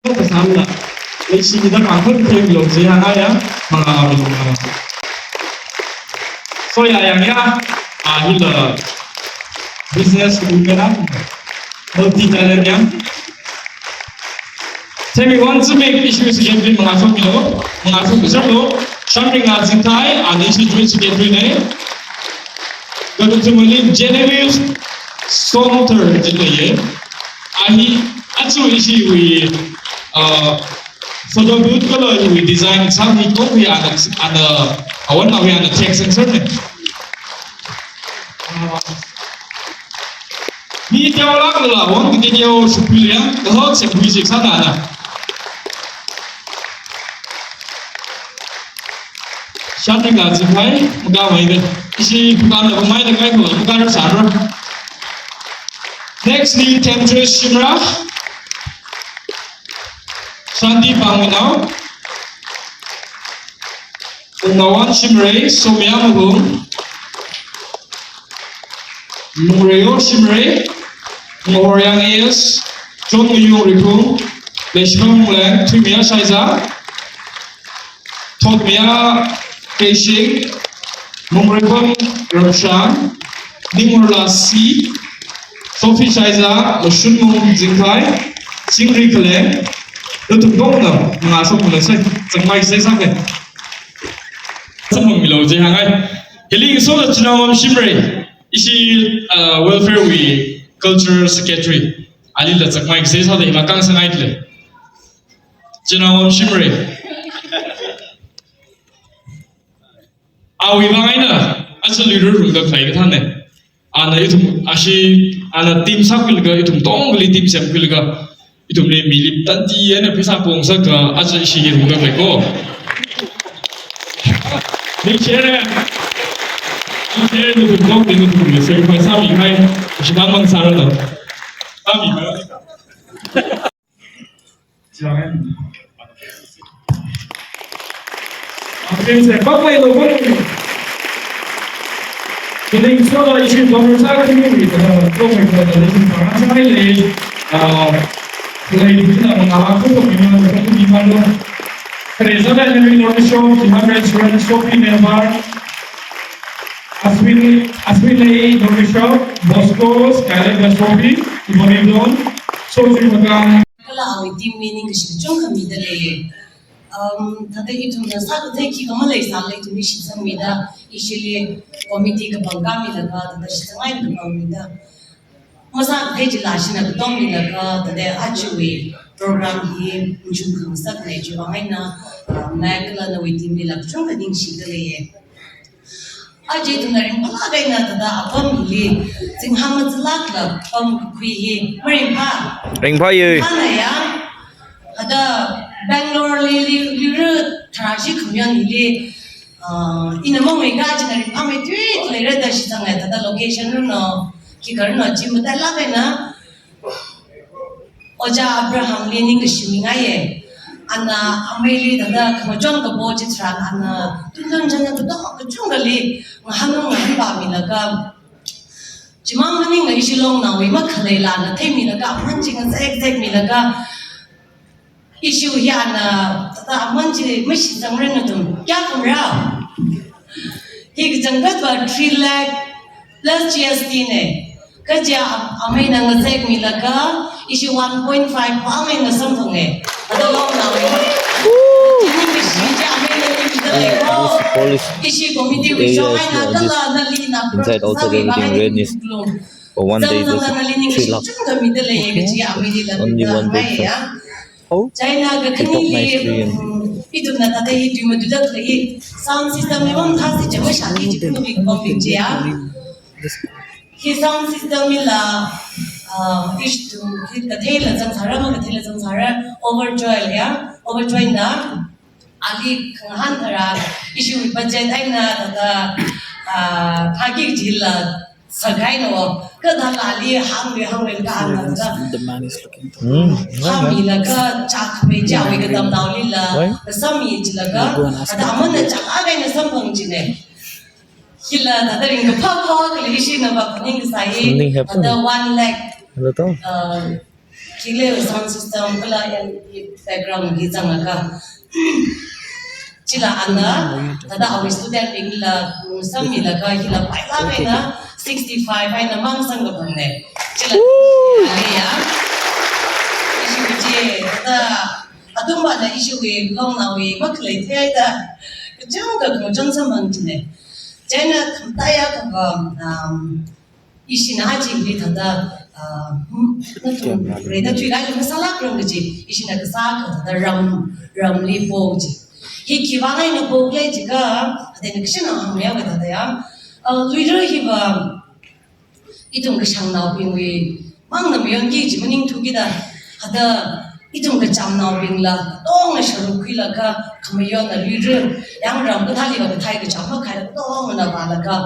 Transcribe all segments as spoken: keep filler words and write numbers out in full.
Kasamna, leishi mida kangkhon themlo jihāngaiya, mangā mangā. So ya yang ya, ah, hila business woman, multi talent ya. Themwui vang zimik ishi secretary mangā shokmilo, mangā shokmilo, Shanringa Zingthai, ani ishi joint secretary ne. Kala ithumli Genevieve Songther jin leiye. Ahi, aja ishiwui, uh, photo booth kala iwui design sāmi kaho hi ana, ana, awan awui ana tech sensor ne. Uh, mi teolāk lala, wan kiti teo shupiliang, kahak se bui sik sāna na. Shanringa Zingthai, maka mai de. Ishi pukana kumai de kai ko, maka ra sāra. Next ni Temjoy Shimray, Shanti Pangminao, Ngawan Shimray, Somia Mahung, Lungreyo Shimray, Ngoryang A S, Chongmiyung Riphung, Leishimang Mungleng, Thuimia Shaiza, Thotmia Keishing, Mungrephang Ramshan, Ningmurla C, Sophie Shaiza, Mashunmung Zingthai, Chingri Khaleng, nathum kongna mangā shokmilo sai, changmai sai sāke. Samphangmilo jihāngai. Hili ngasoda Chinaowam Shimray, ishi, uh, welfare wui cultural secretary. Alila changmai sai sāda ima kang sāngai le. Chinaowam Shimray. Awui vang eina, aja luira rungda khalei kathāne. Ana ithum, ashi, ana team sākhuilaga, ithum tongli team semkhuilaga, ithumli mili tanti eina pheisā pong sākha, aja ishi hi rungda khalei ko. Ningshire. Ningshire, nathum tongli nathumli sacrifice sāmihai, ishi mang mang sāra lo. Sāmihai. Jangan. Akhirnya saya pakai lo pun. Jadi, so, ishi pemeriksaan ini, eh, so, eh, dari sini, saya le, eh, lei di sini, mengawal aku, pemimpinan, pemimpinan lo. Teresa dan Henry North Show, Jihan Restaurant, Sophie Melbar, Aswin, Aswin Lei North Show, Bosco, Skyler dan Sophie, Ibu Ridon, Sophie Makan. Kala awui team meeting kashi kachungkha mida lei. Um, thāda ithumna sākathei khikha maleisālala ithum ishi shitsangmida, ishili committee kapangkā milaga, thāda shitsangmida kapangmida. Masākathei chila ishina katongmilaga, thāda ajawui program hi machuk khangasak lei chiwui vang eina, uh, Mac kala nawui team lila kachungkha ningshida leiye. Aja ithumna ringphālāk eina thāda apam hili, zingham mazalākla pamkakhui hi, maringphā? Ringphāye. Phāna ya, thāda Bangalore li, li, lira tharāshi khamayonli, ah, ina mongmei ka china ringphāmeithui leira da shitsanga, thāda location runo, khikha runo chi matailāk eina, Ojā Abraham li ningkashi mingaiye. Ana ameili thāda khamachon kapo chitharan ana tuntun chana katok kachungkhali ngahānnung ngahānpamilaga. Chimang maningla ishi longnaowui makhaleila ana theimilaga, aman chi ngazek zekmilaga. Ishi hi ana thāda aman chi mashitsangra nathum. Kayākha mara? Hi kachangkhatva three lakh plus G S T ne. Kaja am-, ameina ngazekmilaga, ishi one point five pa ameina samphanga. Ada longnaowui. Woo! Ini mishi ja ameina ni mida lei ko. This police Ishi committee wui area shong is eina like this. Kala nali na inside also they're looking red. For one day, there's three lakh. Only one day. Oh? China ka khanili, mm, ithumna thāda hi tui maduda khalei hi sound system hi mamathā si chama shāli chi kunu big pop big chi ya. Hi sound system hila, ah, ithum hi katheila zangsāra, makatheila zangsāra, overjoy ya, overjoy na. Ali khangahān tharan, ishiwui budget eina thāda, ah, thāki kajila sākahaina wo. Kathāla ali hāngli hāngli ka ana thāda. Hmm, phāmilaga chak me chawui katamnaolila, kasāmi chilaga, thāda amanna chak againa samphang chine. Hila thāda ringkaphā phākha li ishina va phaning kasā hi, something happened. Thāda one lakh, hello, to? Uh, Khikhalei sound system kala L E D background hi zanglaga. Chila ana, thāda awui student bingla, mm, sāmilaga, hila pailāk eina, sixty-five eina mang sangkaphangne. Chila, ya. Ishi chi, thāda, athumvana ishiwui, Longnaowui, makhalei thāda, kachungkha kachungkha samphang chine. Chieina khamtaiya kaba, um, ishina aja hili thāda, ah, hmm, nathum reida thuikahai masālākra kaji, ishina kasā kathāda ram, ramli po kaji. Hi khiwui vang eina pokhala jiakha, athumna kashina hāngmiya kathāda ya. Ah, luira hiva, ithum kashangnaobingwui mangna mayonki kaji maningthu kida, thāda ithum kachamnaobingla, tongna sharuk khuilaga, khamayonna luira, yang ram kathāliva kathai kacham makhaila, tongna vālaga,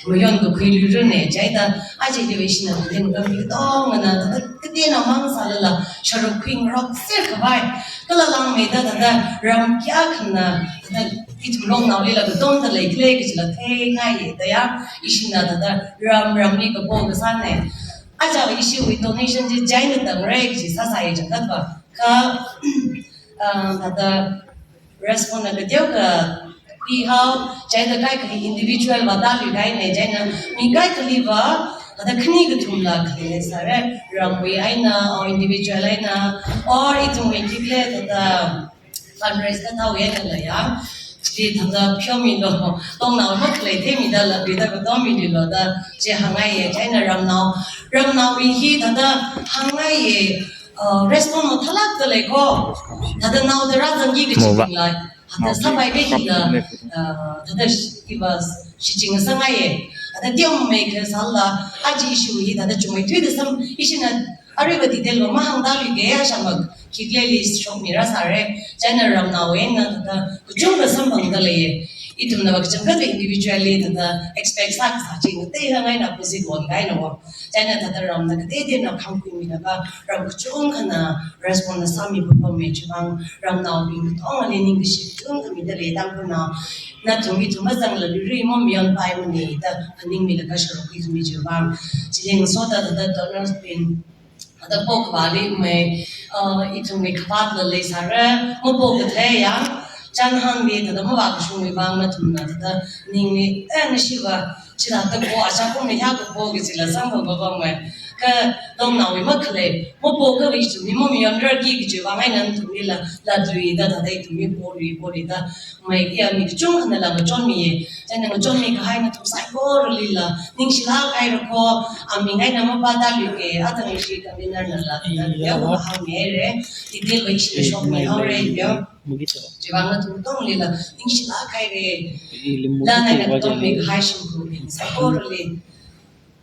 mayon kakhui luirane, chieina, aja hili ishina kathāda mi tongna, thāda kateonao mang sālala, sharuk khuingarokser khavai, kala langmeida thāda, ram kayākhana, thāda ithum Longnaolila katomda leikhala kajila theingaiye, thāda ya, ishina thāda, ram, ramli kapo kasāne. Aja ishiwui donation chi chieina tangre kaji sāsai changkhatva. Kha, ah, thāda respond na kateokha pihao, chieina kaikhali individual vāda luikahaine, chieina mi kaikhaliva, thāda khani kathumla khalei sāre, ramwui eina, or individual eina, or ithumwui khikhalei thāda, fundraise kathāwui einala ya. Chili thāda pheomilu, Longnao makhalei theimida la, bida katomililu da, chi hāngngaiye, chieina ramnao, ramnaowui hi thāda hāngngaiye, uh, respond mathālākda lei ko. Thāda naoda rāzangki kaji Moba. Bingla, thāda Moba. Sāpai be hila, uh, thāda sh-, iva shichin sāngaiye. Thāda teomeikha sālala, aja ishiwui hi thāda chungmeithuida sam, ishina aruiva detail va mahāngda luike, ashamak khikhaleili shokmira sāre, chieina ramnaowui eina thāda kachungkha samphangda leiye. Ithumnava kachangkhat individually thāda expect sā kasā chi ngatei hāngngaina pusi kon kaina wo. Chieina thāda ramna kateiteona khangkhuimilaga, ram kachungkhana respond na sāmi papam me chivang, ramnaobing katongali ningkashi kachungkha mida lei Tangkhulnao. Nathum ithum mazangla luira mamayonpaimane da phaningmilaga sharuk khuimi chivang. Chili ngasoda thāda donors bing, thāda pokhavāli mai, uh, ithumwui khavātla leisāra, mapo kathei ya, chānhānli thāda mavākashungwui vang nathumna thāda ningli, eh, nashiva, chithāda po, acha pongli hiyākha po kajila samphang papam mai. Kha Longnaowui makhalei, mapo kha ithumli mamayonrarki kajiwui vang eina nathumlila, latluida thāda ithumli polui, poluida, mai iya mi kachungkhanala ngachonmiye. Chieina ngachonmi kahai nathum saikoralila, ningshilāk haira ko, aming eina mavāda luike, atang ishi convener nala, Iya, ya, wa. Hāngmihaire, detail va ishi Eh, shokmi mai, haore, mai, ya. Mugito. Chivang nathum katongalila, ningshilāk haire. Ili mugito La nai wa nathum jani. Mi kahai shimkhur, saikorali.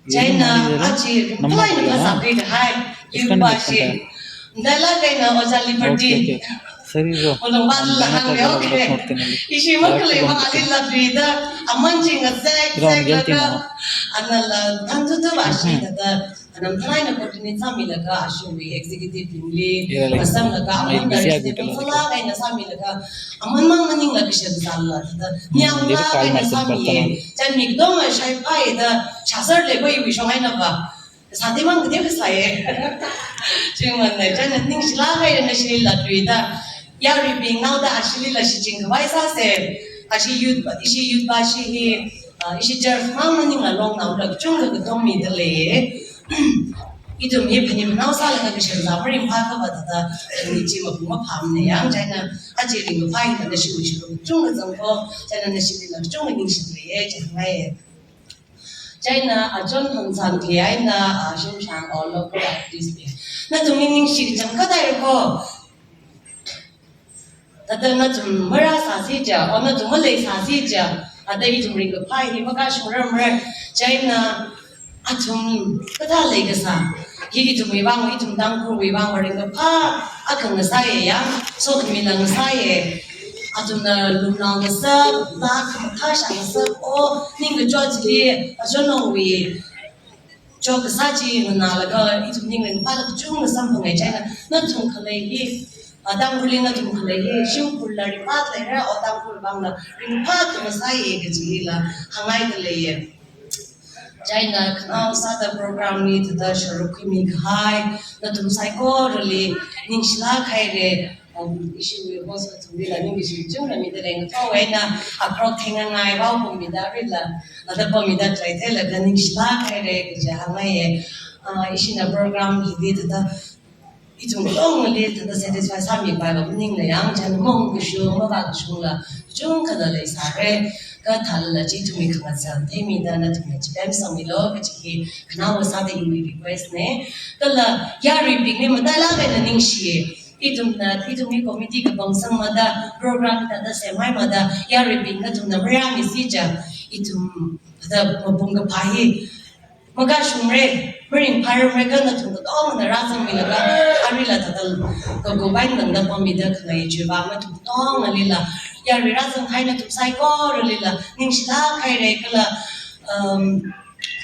Chieina achi, number khalei na kasā phi kahai, yurpa shi. Ndala kaina Ojā Liberty. Okay, okay. Sorry, bro. Ulung ba la hāngre, okay. Ishi makhalei ma ali la phi da, aman chi ngazek, zek laga. Anala, thantu tu ba shi da, anam thalai na coordinate sāmilaga, ashiwui executive bingli, masanglaga, aman da, sala kaina sāmilaga, aman mang maningla kashan sāla da, nyang la kaina sāmiye. Chieina mi katonga shaipai da, shasar le koi wui shong eina va. Sāda mang kateo kasāye. Chimang ne, chieina ningshilāk haire nashilila luida. Yaruibing naoda ashilila shichin khavai sāse. Ashi youth, ishi youth ba shi hi, ah, ishi church mang maningla Longnaola kachungkha katomida leiye. Ithum hi phanit phanao sālaga kashan sā maringphā kha va thāda, phanit chi mapung maphāmane yang, chieina aja ringkaphā hi nashiwui shiru kachungkha zangko, chieina nashilila kachungkha ningshiye, chieina ngaiye. Chieina achon hangsan thei eina, ah, shimshang or local artist bing. Nathumli ningshi kachangkhat haira ko. Thāda nathum marāsāsi ja, or nathum maleisāsi ja, thāda ithum ringkaphā hi makashungramra. Chieina athum kathā leikasā. Hi ithumwui vang, ithum Tangkhulwui vang, ringkaphā akha ngasāye yang, sokhamila ngasāye. Athumna lumnao ngasā, laa khamathā shā ngasā, o, ningkachot chili, achon nongwui chot kasā chi nganālaga, ithum ning ringphāla kachungkha samphanga chieina, nathum khalei hi, ah, Tangkhulli nathum khalei hi, shimkhurla ringphā leira, o Tangkhul vangla ringphā kha ngasāye kajila, hāngngaida leiye. Chieina khanao sāda program li thāda sharuk khuimi kahai nathum saikorali ningshilāk haira. Um, ishiwui host kathumbingla ningkashi chungda mida lei, ngathor eina akrok theingangai vao pamida rila, ada pamida khalei theilaga ningshilāk haira kaja hāngngaiya. Ah, ishina program hili thāda ithum katongali thāda satisfy sāmipai va maningla yang, chān mong kashu, mavā kashungla, kachungkhala leisāra, kathālala chi ithumwui khangathā theimida nathumna chipemsangmilu kaji hi khanao sāda iwui request na. Kala yaruibingli matailāk eina ningshi, ithumna, ithumwui committee kapang sangmada, program thāda semhaimada, yaruibing nathumna marāmisi ja, ithum thāda mapung kaphā hi makashungra, maringphārumra, kha nathum katongana rāzangmilaga, arila thāda kago vai nangda pamida khalei chiwui vang nathum katongalila, yarui rāzanghai nathum saikoralila ningshilāk haira kala, um,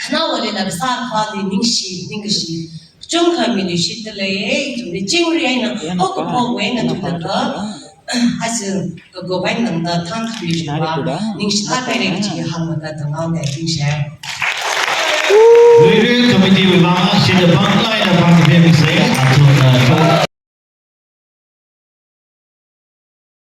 khanaowalila kasā akhali ningshi, ningkashi kachungkha miluishitda lei, ithumli chingri eina, haokaphok eina thāda ka, aja kago vai nangda thangkhami chiwui vang ningshilāk haira kaji hānglaga tangao da ningshi. Luira committee wui vang, shida bang laida bang